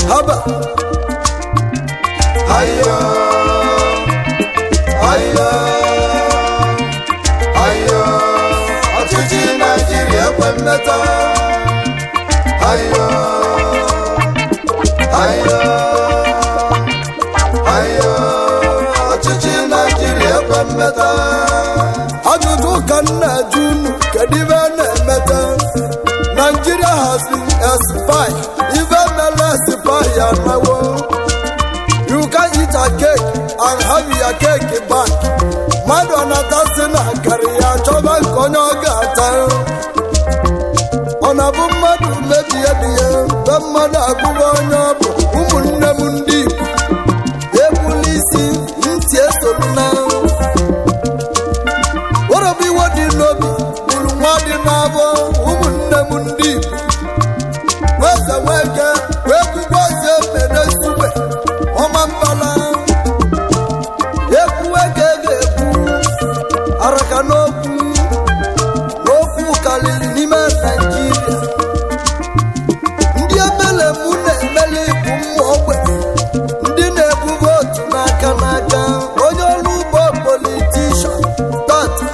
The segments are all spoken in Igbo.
Haba. Ayo, ayo, ayo, ọchịchị Naijiria ekwe mmeta. Ayo, ayo, ayo, ọchịchị Naijiria ekwe mmeta. Ajụjụ ka m na-ajụ unu, kedu ibe a na-emeta? Nigeria has been a spy. Ibe mere spy ya nawo. You can eat a cake and have your cake back. Mmadụ ọ na-atasị na akarị ya chọba nke onye ọ ga-ata. Ọ na-abụ mmadụ mebie biye be mmadụ agụba onye ọ bụ. Ụmụnne m ndị Igbo, egbula isi ntị esolu na wọrọbụ iwe dị n'obi gburu nwa dị n'abọ. Ụmụnne m ndị Igbo, nweze nweke wee kwukwazie mere sugbe ọma mbala ekwuwe ka e ga-ekwu araka n'okwu n'okwu karịrị n'ime Naijiria. Ndị emele mụ na-emele bụ mmụọ ogbenye, ndị na-ebu vootu n'aka n'aka, onye ọrụ ugbo politishan tata,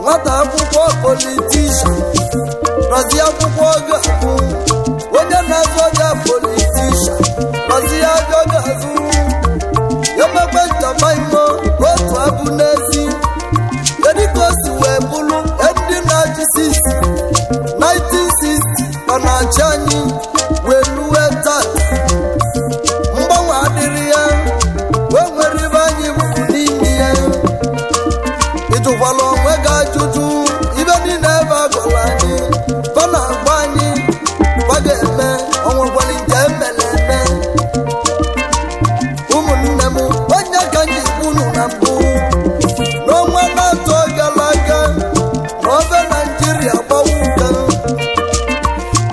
nwata akwụkwọ politishan razi akwụkwọ ga-abụ onye na-azụ ọja politishan razi ajọ ga-azụ emekwe ntamaimo otu abụ n'ezi. Kedu ka o si wee bụrụ ndị na-achị 60 1960 ma na-achị anyị wee luwe tata, mgbanwe adịrị ya wee nwere ibe anyị bụrụ n'ime ya? Ịjụkwala onwe gị ajụjụ, ibe niile ebe a gwara anyị fa na-agba anyị fa ga-eme, onwekwara nke emere eme? Ụmụnne m, onye ka anyị unu na mbụ n'ọnwa na-atọ gara aga na obe Naijiria gbawa ụka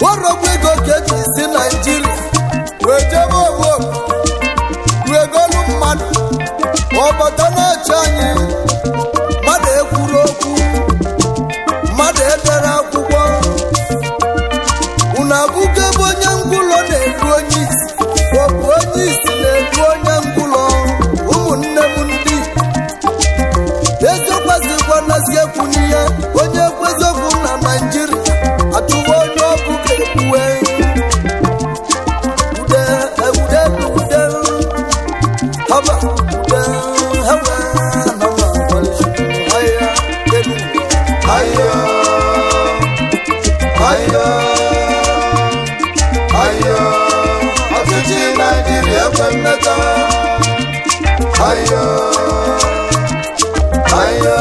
warọgbu ego ka eji si Naijiria wee jebe obodo wee golu mmadụ ọbata na-achị anyị. Mmadụ ekwuru okwu, mmadụ edere akwụkwọ. Unu abụgo ebe onye ngwụlọ na-edu onye isi, maọbụ onye isi na-edu onye ngwụlọ? Ụmụnne m ndị ezekwesịkwa nazi ekwu n'ihe onye ekweziokwu na Naijiria achụwa onye ọbụ ga-ekwuwe ude ude ude haba ude hawa na ma ahịa elu. Ayo, ayo, ayo, ọchịchị Naijiria ekwe mmeta. Ayo, ayo,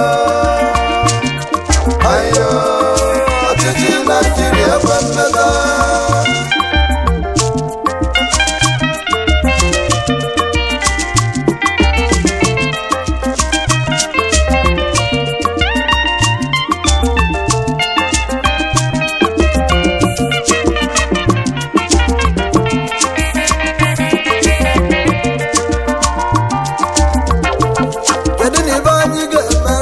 ayo, ọchịchị Naijiria ekwe mmeta. Kedu na ibe anyị ga-eme?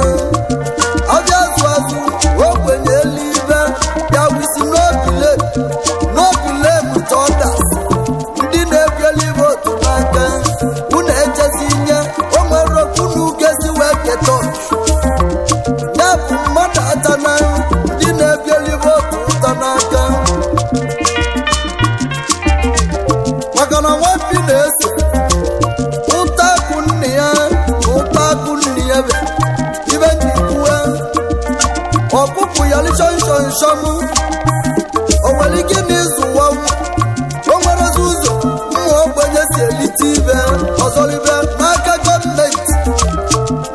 Abịa azụ azụ ogbenye eluibe ya wisi n'obile n'obile mụta ọdas. Ndị na-ebieli otu n'aka unu echezi nye o nwere okwu na ugezi wee keta oke. Ya bụ mmadụ atana ndị na-ebieli otu ụta n'aka, maka na nwampi na-eso ụta akụ nne ya na ụta akụ nne ya bụ ibe ndị kwuwe ọkpụkpụ ya lishọnshọnshọm. O nwere ike na ịzụwa o nwerezi ụzọ ụmụ ogbenye si elite ibe ọzọlibe n'aka gọọmenti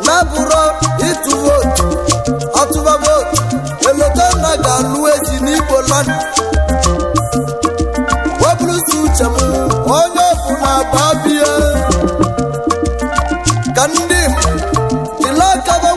na-abụrọ ịtụ vootu atụba vootu eleta na ga-alụ ezi n'Igbo land. Webụrụsi uche m, onye ọbụla babie ka ndị Igbo jiri aka.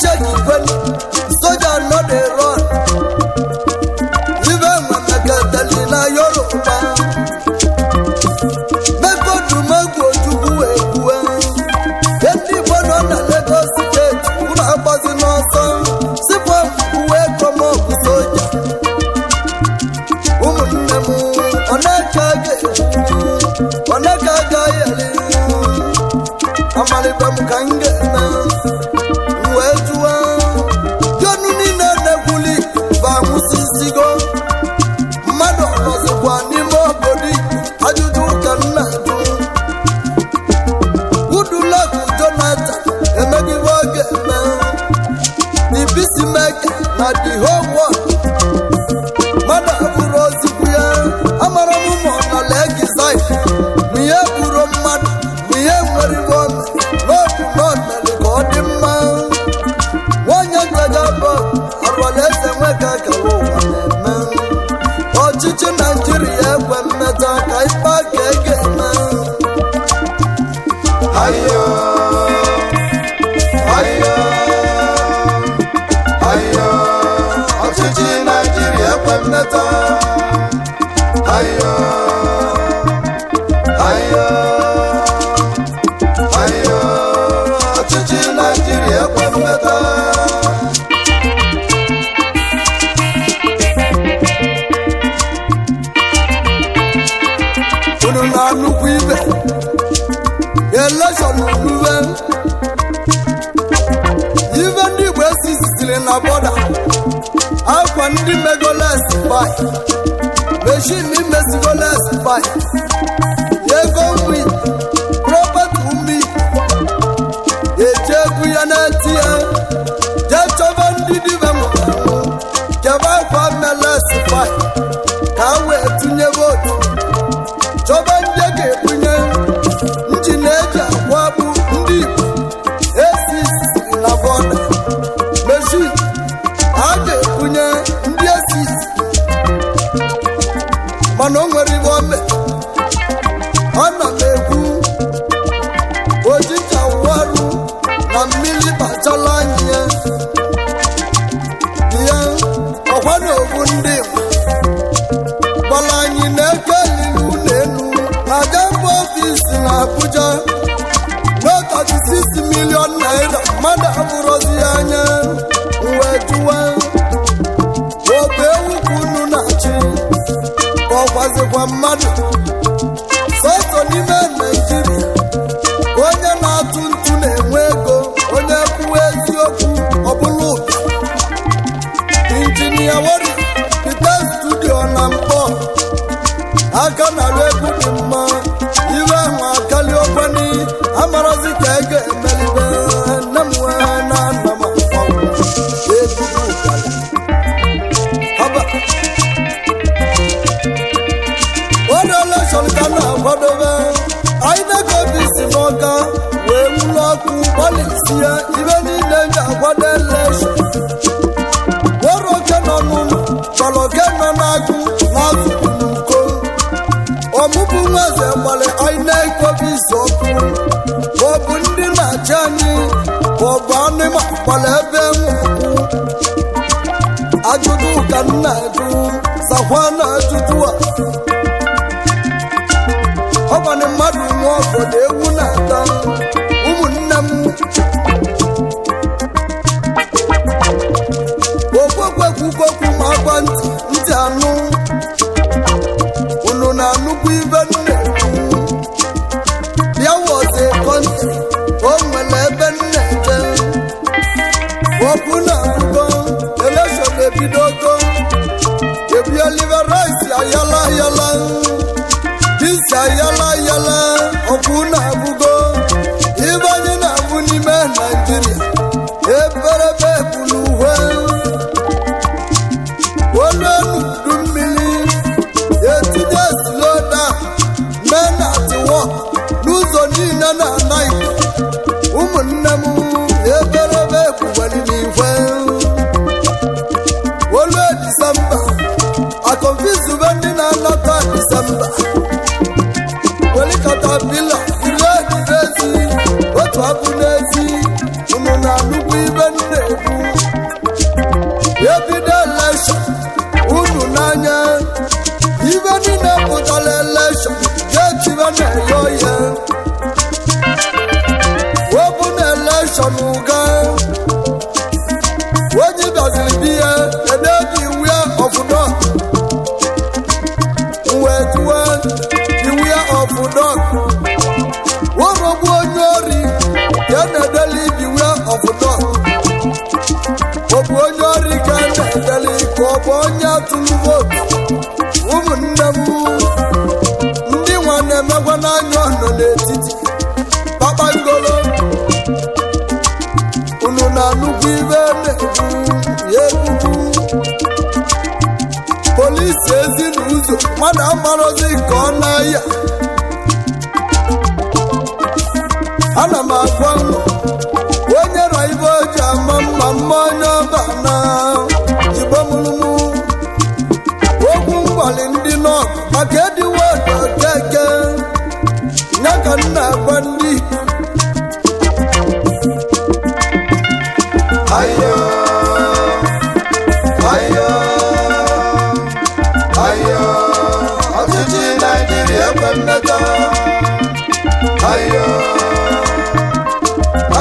Shake kwen, soja no dey run. Ibe nwemeketeli na Yoruba mekodumegwu Ojukwu ekwue ndị Igbo nọ na Lagos Steeti, unu agbazi n'ọsọ sipụ uwe kọmọbụ soja. Ụmụnne m, ọnaka ga-ekwu, ọnaka ga-ayeli amalịgba m ka m ga-eme m wee jụọ jọnụ niile na-ekwuli ba nwụsisigo mmadụ ọnọzikwa n'ime obodo Igbo? Ajụjụ ka m na-ajụ. Goodluck Jonathan emegibe ọ ga-eme the peacemaker na the whole world. Mmadụ abụrụ ozikwu ya amara m ma ọ nọ legizai ma ihe bụrụ mmadụ ma ihe nwere ibe ome n'obu na o mere ka ọ dị mma. Nwanyị njaja bụ arụọla eze nweka kara ụwa na-eme ọchịchị Naijiria ekwe mmeta ka ikpe aka e ga-eme. Ayo, ayo, ayo, ọchịchị Naijiria ekwe mmeta. Ayo, ayo, ayo, ọchịchị Naijiria ekwe mmeta. Unu na-anụkwu ibe election uwe ibe ndị Igbo esisiri na border akwa ndị megoles bai machine mesigoles bai ego nri property umi eji egwu ya na-eti ya jee chọba ndị dibe nwụrụ anwụ kebe akwa meles bai ka a wee tụnye vote, chọba ndị a ga-ebunye njin eji akwa akpụ. Ndị Igbo esi na border machine a ga-ebunye ndị esi, mana o nwere ibe ome ana m ekwu ojija warụ na mmiri bachala anyị ya ya ọkwa na ogbu ndị Igbo gwara anyị na-eke lili ụlọ elu na Jambo office na Abuja no 36 million naira. Mmadụ abụrụzi ya anya wee jụwa ọbụ ewu ka unu na-achị ka ọ gwazikwa mmadụ sọsọ n'ime Naijiria ka onye na-atụ ntụ na-enwe ego, onye kwuwa eziokwu ọbụla ụbịa. Injinia Wori Pite studio na mkpọ aka na-arụ egwu dị mma iwe ahụ akali ọkwani amarazi ka ego emelibe nne m nwee na nna m akpọnwụ ebubo ụkwara haba ọrụ election ka na-akwadobe anyị na-ekobi si n'ọka wee nwụrụ ọkụ gbalịsi ya ibe niile ga-akwado election nwere oke nọ n'ụlọ chọrọ oke nọ n'agụ n'azụ n'uko ọmụbụ nwaeze gbara anyị na-ekobi isi ọkụ maọbụ ndị na-achị anyị maọbụ anịma gbara ebe nwụkwụ. Ajụjụ ka m na-ajụ, zakwa na ajụjụ a. Ọgbanị mmadụ nwe ọgọdọ ewu na-ata. Ụmụnne m, okwekwukwokwu ma agwa ntị ntị anụ unu na-anụkwu ibe nne bịa wọzi country o nwere ebe nne je okwu na akụkọ election ebidogo ebiolive rice ayala ayala disi ayala ayala okwu na abụgo ibe anyị na-abụ n'ime Naijiria eberebe bulu uwe olu elu udu mmiri etinye sloda mee na tiwọ n'ụzọ niile na ana Igbo. Ụmụnne m, eberebe kwuwere n'igwe. Na-anụkwu ibe na-ekwu ya ekwukwu polisi ezinụzọ mmadụ amarozi nke ọ na-aya. Ana m agwa m onye ra ibe o ji ama mma mma onye ọba na Igbo mụrụmụ okwu mgbalị ndị nọọsụ maka ediwedo keke ya ka m na-agwa ndị Igbo. Ayo, ayo, ayo, ọchịchị Naijiria ekwe mmeta. Ayo,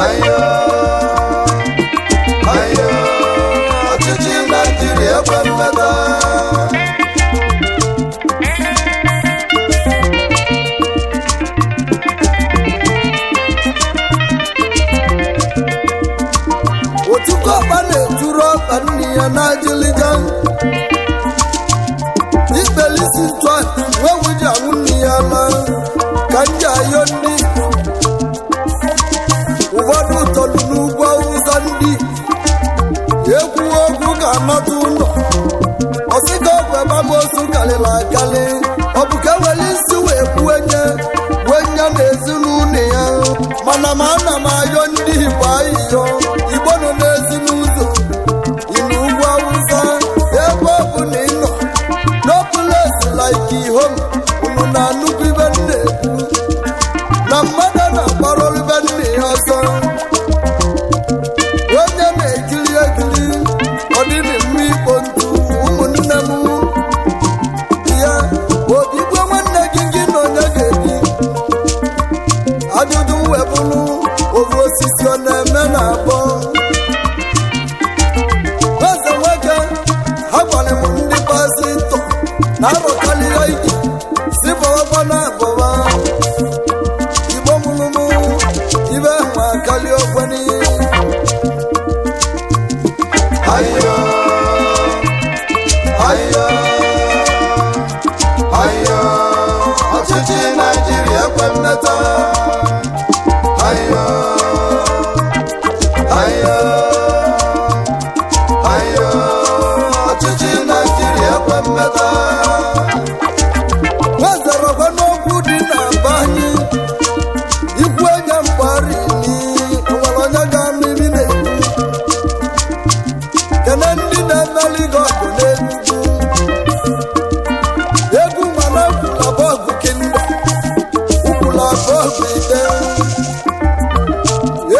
ayo, ayo, ọchịchị Naijiria ekwe mmeta. Otuko ọkpa na-eturu ọkpa nne ya n'ajịlịja ikpelisi ntụanyị wewuji anwụ nne ya la ka nji ayọ ndị Igbo. Ụfọdụ ụtọlụ n'ugwu Awụsa ndị ekwughị okwu ga-anata ụlọ ọsịka ọgwụ agbamosu karịrị akarị. Ọ bụ ka ewere isi wee kwuo nye wee nye na ezinụlọ ya, mana ma ana m ayọ ndị Igbo ayịyọ. Igbo nọ n'ezinụzọ ị n'ugwu Awụsa, ebe ọ bụ na ị nọ no place like home. Unu na-anụkwu ibe m na-ekwu na mmadụ na-agbarọrọ ibe nna ya ọsọ. Onye na-ekiri ekiri ọ dịrị mma ikpo ntu ụmụnne m ya odigbo nwanne gị gị na onye ga-ebi ajụjụ webụrụ ovu osisi ọ na-eme na abụọ eze nwoke. Ha gwara m ndị pasịtọ na arụkarịa ike si bọwakwa na abọwa Igbo mụrụmụ ibe nwa karịa okweni. Ayo, ayo, ayo, ọchịchị Naijiria ekwe mmeta. Ayo, ayo, ayo, ọchịchị Naijiria ekwe mmeta. Nwezerekwa n'okwu dị na be anyị ikwu onye mgbarini nwere onye ga-anụ imi na-ekwu kene ndị na-emeli gị ọgụ n'Enugwu egwu mana kwula bọọgụ kinda ukwula bọọgụ ide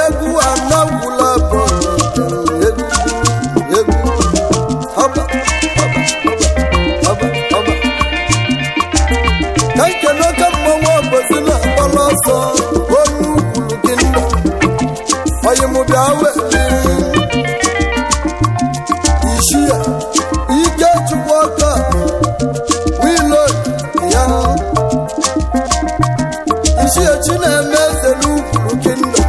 egwu ana kwula bọọgụ ide egwu egwu haba haba haba haba ka nke n'oke mmanwụ ọbọzi na-agbala ọsọ onye ukwulu gị ndụ oyimụbịa weli isi ya ike chukwu ọka wilo ya isi ya chi na-eme eze n'ukwulu gị ndụ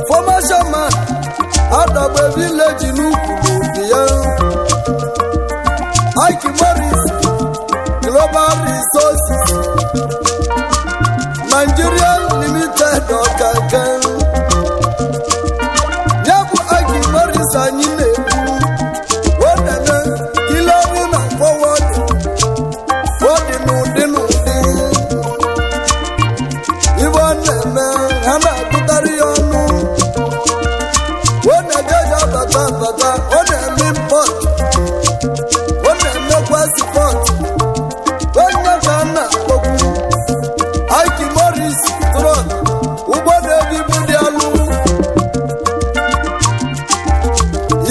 former shaman Adagbe vileji n'ukwulu dị ya. Ike Morris Global Resources Nigeria Limited ọkaka ya bụ Ike Morris anyị na-ekwu odene kileru na fọwọdụ fọdị n'ụdị n'ụdị ibe ọ na-eme ha na-agụtarị ya ọnụ. Ọ na-ejeje abata abata, ọ na-eme impọt, ọ na-emekwa spọt. Onye ka a na-akpọkwu Ike Morris trọk ụgbọ na-ebu ibu dị alụ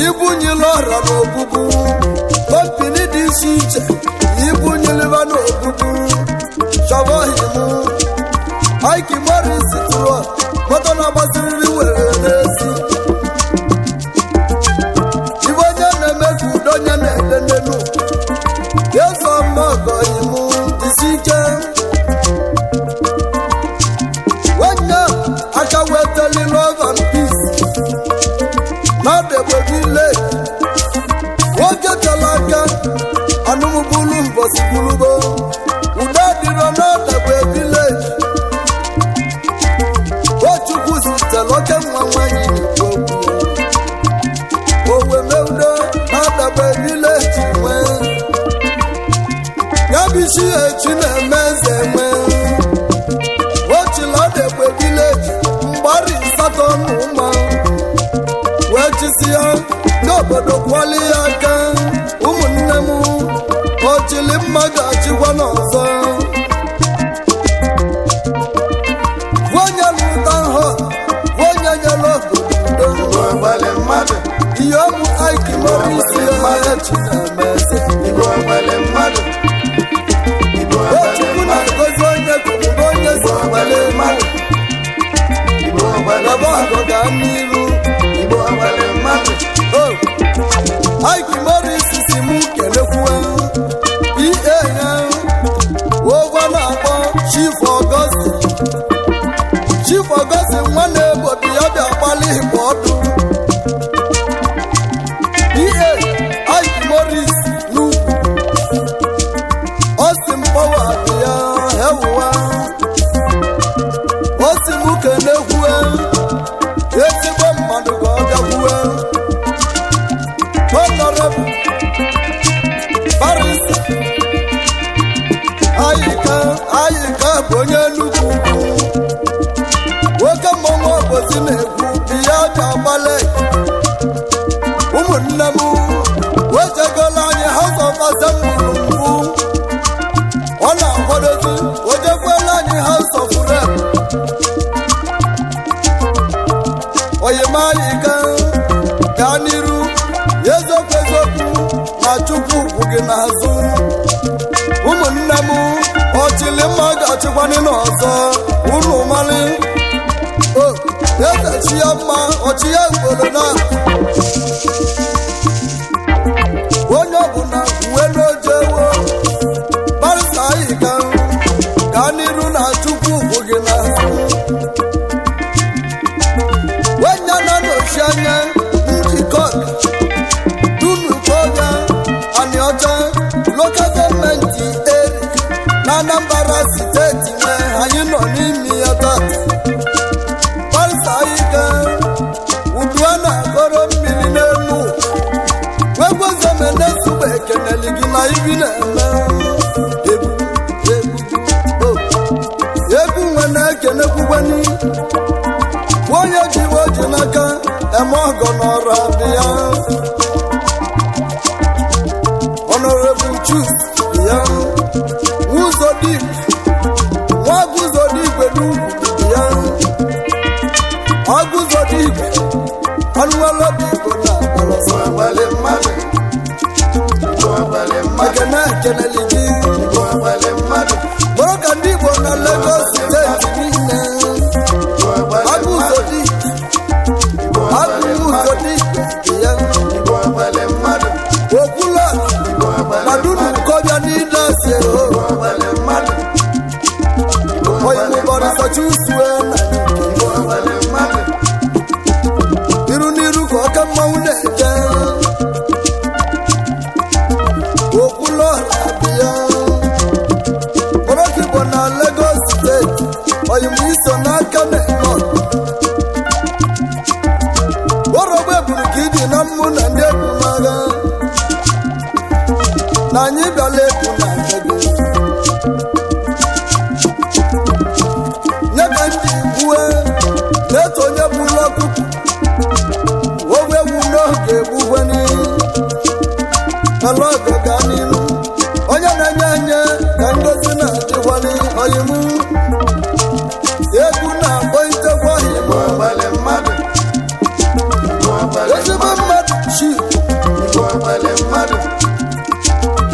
ibunyila ọra n'obubu kọmpini dị iche iche ibunyiliba n'obubu chọbọhim Ike Morris trọk moto na-agbasiriri were n'ezi ibe onye na-eme ka udo onye na-ede n'elu eze ọmọgọyim disi ike nwanne aka wetali love and peace n'Adagbe village nwoke tara aka anụmụbulu mbọsi kwulubo udo adịrọ n'Adagbe village. Ochukwu zitere Oke nwa nwanyị na-ekwu okwu ya. Owemeudo na-adaba village nwee. Ya bụ isi echi na-eme eze nwee. Ochila ọdegbe village mgbari asatọ na ụma wee chisi ya ndị obodo kwali ya aka. Ụmụnne m, ochili mma ga-achịkwa n'ọzọ. Onye lụta nhọ, onye nyere obodo udo. Igbo nwere mmadụ. Ihe ọmụ Ike Morris ya chi na-eme eze. Igbo nwere mmadụ. Igbo O nwere Chukwu mmadụ. na-agọzi onye kwuru onye si Igbo nwere mmadụ. Igbo nwere gaba mmadụ. ọgọ gaa n'iru. Igbo nwere mmadụ. O Ike Morris si mụ kelekwuwe ihe ya ụgwọ na-akpọ Chief Augustine. Chief Augustine nwa na-egbobi ya bịa gbalị igbe ọdụ ihe Ike Morris n'ugwu Austin Power dị ya ewuwa osi mụ kelekwuwe ezigbo mmadụ ka ọ bịakwuwe. Honorable Barrister Ayika, Ayika bụ onye nnukwu ukwu. Nwoke mmọnwụ obosi na-ekwu biya ji agbalị. Ụmụnne m, wejegola anyị House of Assembly mbụ. Ọ na-akwadozi ojekwela anyị House of Rep. Oyimayika, gaa n'iru. Eziokwu eziokwu na Chukwu kwụ gị n'azụ. Ụmụnne m, ọchịlịmma ga-achịkwanị n'ọzọ. Unu malị o eze chi ya mma ọchị ya ugboro na onye ọbụla uwe n'ojewo. Barịsa Ayika, gaa n'iru na Chukwu kwụ gị n'azụ. Wenya na nọchi anya njikọ Dunukọbịa Anịọcha Local Government Area na Anambra Steeti nwe anyị nọ n'ime ya tata. Barịsa Ayika, udu a na-akọrọ mmiri n'elu wegwezemenesugba ekeneli gị na ibi na-eme egwu egwu o egwu nwe na-ekenekwukwani onye ji iwe ji n'aka eme ọgọ n'ọrụ adị ya. Honorable Chus ya ụzọ dị nwa gụzọ dị igwe n'ugwu ya ọgụzọ dị igwe anụwala dị igwe na akpọrọsọ. Igbo nwere mmadụ. Igbo nwere mmadụ. Ekene ekeneli gị. Igbo nwere mmadụ. Bụrụ ka ndị Igbo na Lagos Steeti niile. Igbo nwere Agụzọ mmadụ. dị Igbo nwere agụzọ mmadụ. dị igwe dị ya. Igbo nwere mmadụ. Okwula Igbo nwere na mmadụ. Dunukọbịa niile si o Igbo nwere mmadụ. Igbo nwere mmadụ. oyimụbọrịsọchusue na Igbo nwere mmadụ. iru n'iru ka ọka mmanwụ na-eje. Okwulọra dị ya Igbo na Lagos Steeti oyimụ iso n'aka na-eme orogbe eburu ka ịdị na mmụ na ndị ebu n'agha na anyị bịala ebu na nke gị nye ka ndị gbue na-eto onye bụrụ ọkụkụ owe ewu n'oge egbugweni ọlọgọ gaa n'iru. Onye na-enye enye ka ngozi na-adịkwali oyimu egwu na-akpọ itekwa Igbo oyimu nwere mmadụ. Igbo nwere ezigbo mmadụ. mmadụ chi. Igbo nwere mmadụ.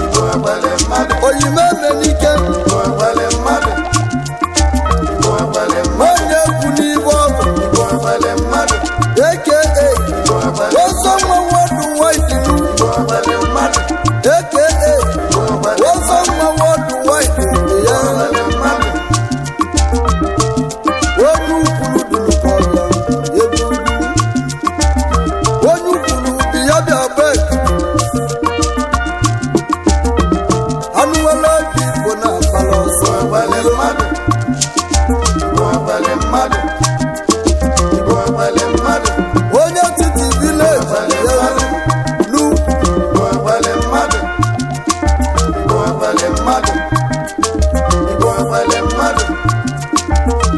Igbo nwere mmadụ. Oyime emenike. Igbo nwere mmadụ. Igbo nwere mmadụ. Onye egwu n'ibe ọgụ. Igbo nwere mmadụ. Aka Igbo nwere ọzọ nwa wọdụ waịdị. Igbo nwere mmadụ. Aka Igbo nwere ọzọ nwa wọdụ waịdị ya. nwere mmadụ. Onye ukwuru dụrụkọbịa egwu onye ukwuru bi ya bịa bek anụwela obi Igbo na agbara ọsọ. Igbo nwere mmadụ. Igbo nwere mmadụ. Igbo Nwere mmadụ. Onye titi village ya n'ukwu. Igbo nwere mmadụ. Igbo nwere mmadụ. Igbo nwere mmadụ.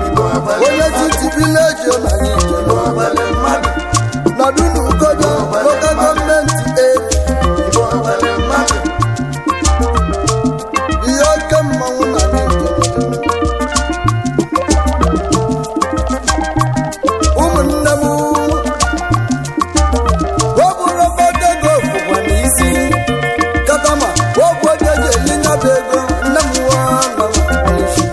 Igbo nwere Onye mmadụ. titi village na anyị Igbo kele. nwere mmadụ. Na Dunukọbịa local government area. Igbo nwere mmadụ. Ihe oke mmanwụ na anyị kele. Ụmụnne m, ọ bụrụ mmadụ ego bụkwa n'isi katama ọgwụ ego eji eli nyabụ ego nne m nwa na m isi.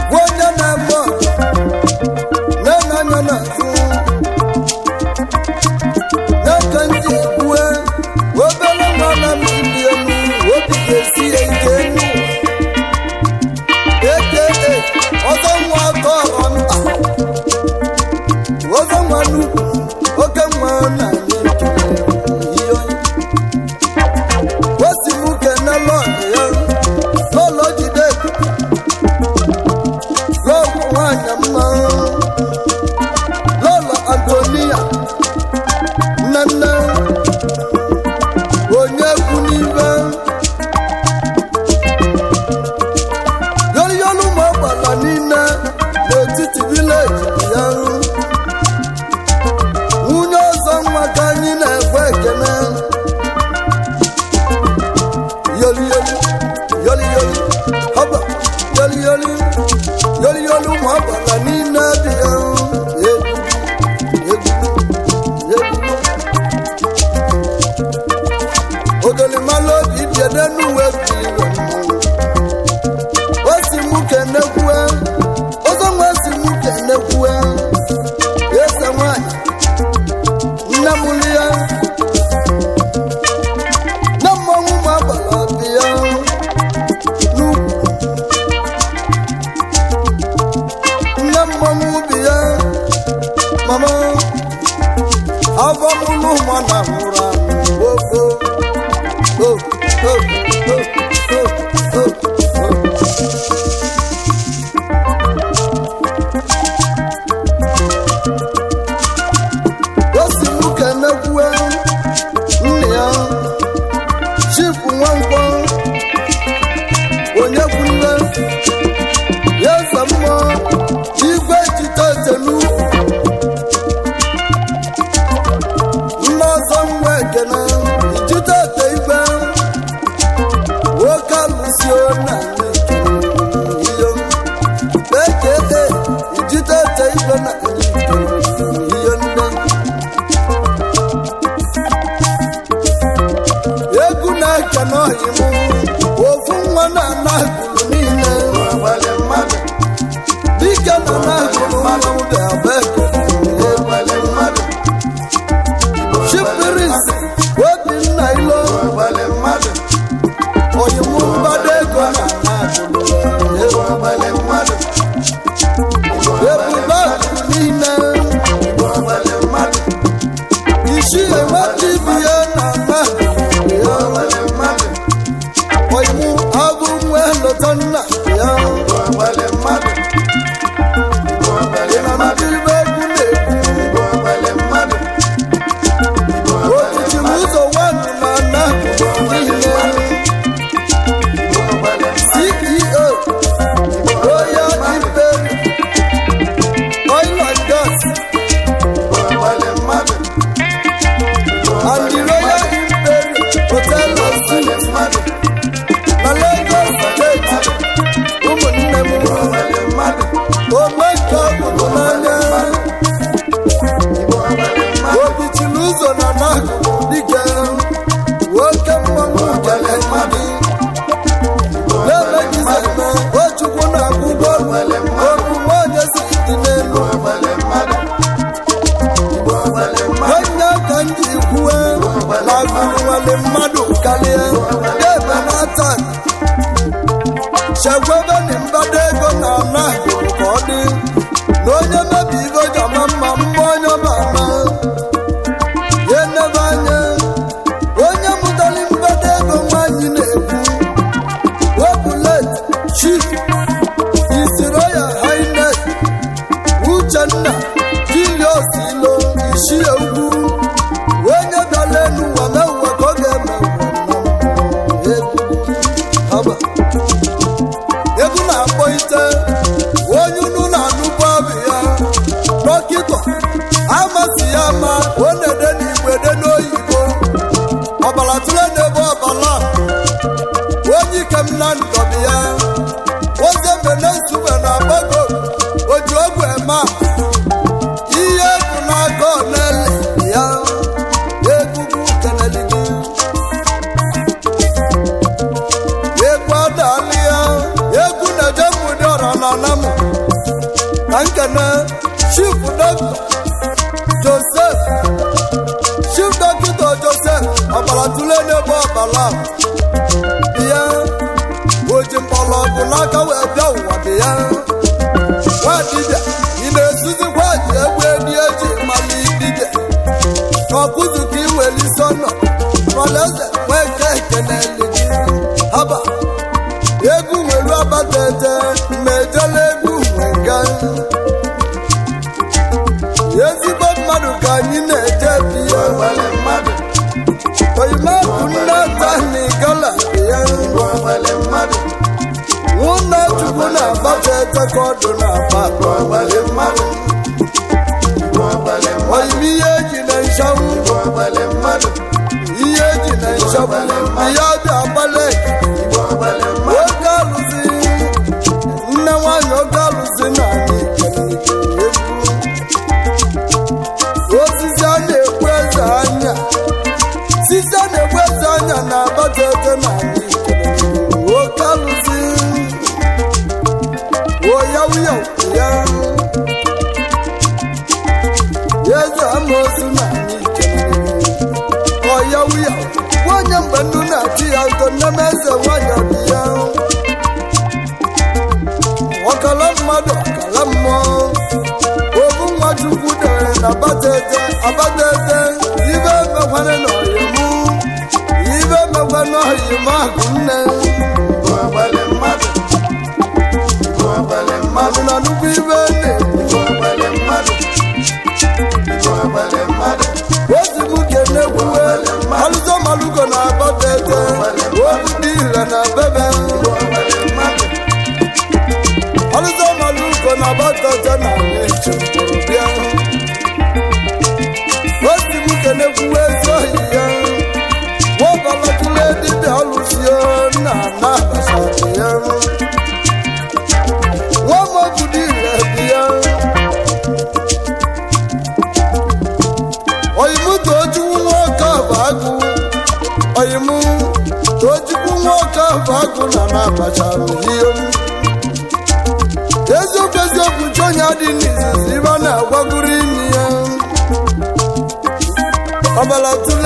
Gwa onye na-eme ọgụ, na-ene anya n'azụ, na-eke ntị kwue obere nwa na m ibi elu obi ga-esi ya ike enu aka ọzọ nwa kọrọ nta ọzọ nwa nnukwu oke nwa na anyị kelere ihe onye o si m kene lọd ya lọlọ jide lọgwụ nwanyị mma lọlọ Antonia nnenne onye kwu n'ibe yoliyolu ma ọgbala niile n'etiti village ya. Nwunye ọzọ nwa ka anyị na-ekwe ekene yoliyolu yoliyolu haba yoliyolu yoliyolu ma ọgbala niile dị ya egwu egwu egwu ogolimala obi bịa n'uwe biri mmanwụ osi mụ kenekwue ọzọ nwa si mụ kenekwue eze nwanyị nne m li ya na mmanwụ ma agbara dị ya n'ukwu nne mmanwụ bi ya mama afọ mụlụ ma na nwụrụ anwụ ofo o o o o o o. O si mụ kenekwue nna ya Chifu Nwankwọ onye kwunne ya eze mmụọ igwe jite n'ukwu nne ọzọ nwa ekene ijite ete igwe nwoke alụsi na iyo eke ijite ete igwe na iyo nne egwu na-eke n'ọhịa m ofu nwa na-ana agụrụ niile. Igbo nwere mmadụ. Dike na na agụrụ nwa m ga-abụ eke. Igbo nwere mmadụ. Chipiris Obinna Ilo. Igbo nwere mmadụ. Oyimụ mgbado ego na ana agụrụ. Igbo nwere mmadụ. Ebube agụrụ niile. Igbo nwere mmadụ. Isi enweta ibi ya na ana agụrụ. Igbo nwere mmadụ. Oyimụ agụ nwe lọta nna ya. Igbo nwere mmadụ. Igbo nwere Na mmadụ. ndị ibe egwu na-egwu. Igbo nwere mmadụ. Igbo nwere Ochichiri mmadụ. ụzọ nwanụ na ana agụrụ niile. Igbo nwere mmadụ. CEO Royal Imperial Oil and Gas Igbo nwere mmadụ. and the Royal Imperial Hotel and Suites Mmadụ. na Lagos State. Ụmụnne m, Igbo nwere mmadụ. omenka ọbụrụ n'anya. Igbo nwere mmadụ. Obichiri ụzọ na n'akụkụ dike nwoke mmanwụ kele mmadụ na-emegizeme Ochukwu na-akwụ ụgwọ omume onye si dị n'elu. Igbo nwere mmadụ. Igbo nwere mmadụ. Onye ka ndị ikwue na agụrụ nwere mmadụ karịa debe na taa chekwebe na mbada ego na ana ka ọ dị na onye mebi ibe ji ama mma mma onye ma ama ya enebe anya onye mụtara mbada ego nwaanyị na-ekwu obulet chief isiro ya highness. Nkene Chief Doctor Joseph, Chief Dọkịta Joseph ọbara tụle n'ebe ọbara ya o ji mgbọrọgwụ n'aka wee bịa ụwa dị ya. Nwa dibịa, ị na-esuzikwa ji egwu edi eji mali dibịa n'ọkụzụ ka ị nwere isi ọnọ ọlaeze nwee nke ekeneli gị. Haba egwu nwere abatete ma ejela egwu nwe nga. Ezigbo mmadụ ka anyị na-eje bi ya. Nwere mmadụ. Oyimabụ nne tani gala ya. Nwere mmadụ. Nwụna Chukwu na-abatete ka ọdụ na-aba. Nwere mmadụ. Nwere mmadụ. Oyim ihe eji na nshanwụ. Nwere mmadụ. Ihe eji na nshanwụ ihe ọbịa agbala. Nwere mmadụ. Oge alụzi nne nwanyị, oge alụzi na anyị egwu osisi a na-ekwu eze anya, sisi a na-ekwu eze anya na abatete na anyị oke alụzi oyawuya ya eze amosu na anyị ọyawuya nwanyị mgbe nnu na-achị ya ụtọ nne m eze nwanyị ọdị ya ọkala mmadụ, ọkala mmụọ. Obu nwa Chukwu dere na abatete abatete ibe mekwana n'ọyịmụ, ibe mekwana n'ọyịmụ akụ nne. Nwere mmadụ. Nwere mmadụ. Mmadụ na nnukwu ibe na-ekwu. Nwere mmadụ. Nwere mmadụ. Ozi m kenekwuwe alụzọ malugo na abatete okwu dị ire na bebe. Nwere mmadụ. Alụzọ malugo na abatete na eche bịa. Ozi m kenekwuwe ezi ohi ya nwabalatụle dibịa alụsio na na abasara ya nwa dị ire bi ya. Oyimu Tochukwu nwoke bụ agụ. Oyimu Tochukwu nwoke bụ agụ na na abachara ihe m. Eziokwu eziokwu, chọnya dị n'izizi ibe a na-agwagoro imi ya ọbara tụrụ.